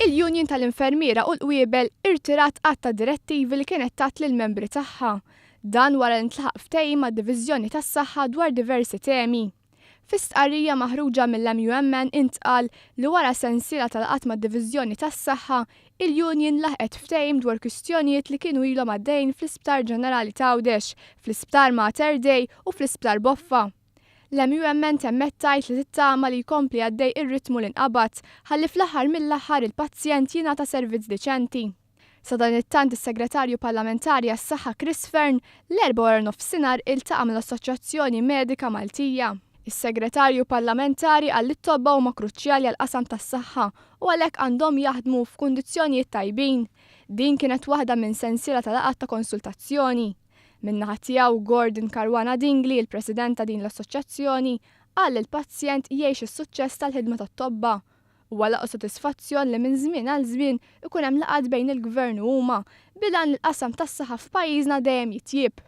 Il-Union tal-Infermiera u l-Qwiebel irtirat għadd ta' direttivi li kienet tat lill-membri tagħha. Dan wara li ntlaħaq ftehim mad-Diviżjoni tas-Saħħa dwar diversi temi. Fi stqarrija maħruġa mill-MUMN intqal li wara sensiela ta' laqgħat mad-Diviżjoni tas-Saħħa, il-union laħqet ftehim dwar kwistjonijiet li kienu ilhom għaddejjin fl-Isptar Ġenerali t'Għawdex, fl-Isptar Mater Dei u fl-Isptar Boffa. L-MUMN temmet tgħid li tittama li jkompli għaddej ir-ritmu li nqabad ħalli fl-aħħar mill-aħħar il-pazjent jingħata servizz diċenti. Sadanittant is-Segretarju Parlamentari għas-Saħħa Chris Fearne l-Erbgħa waranofsinhar iltaqa' mal-Assoċjazzjoni Medika Maltija. Is-Segretarju Parlamentari qal li t-tobba huma kruċjali għall-qasam tas-saħħa u għalhekk għandhom jaħdmu f'kundizzjonijiet tajbin. Din kienet waħda minn sensiela ta' laqgħat ta' konsultazzjoni. Min-naħa tiegħu Gordon Caruana Dingli, il-President ta' din l-assoċjazzjoni, qal li l-pazjent jgħix is-suċċess tal-ħidma tat-tobba. Huwa laqgħu sodisfazzjon li minn żmien għal żmien ikun hemm laqgħat bejn il-Gvern u huma, bil-għan li l-qasam tas-saħħa f'pajjiżna dejjem jitjieb.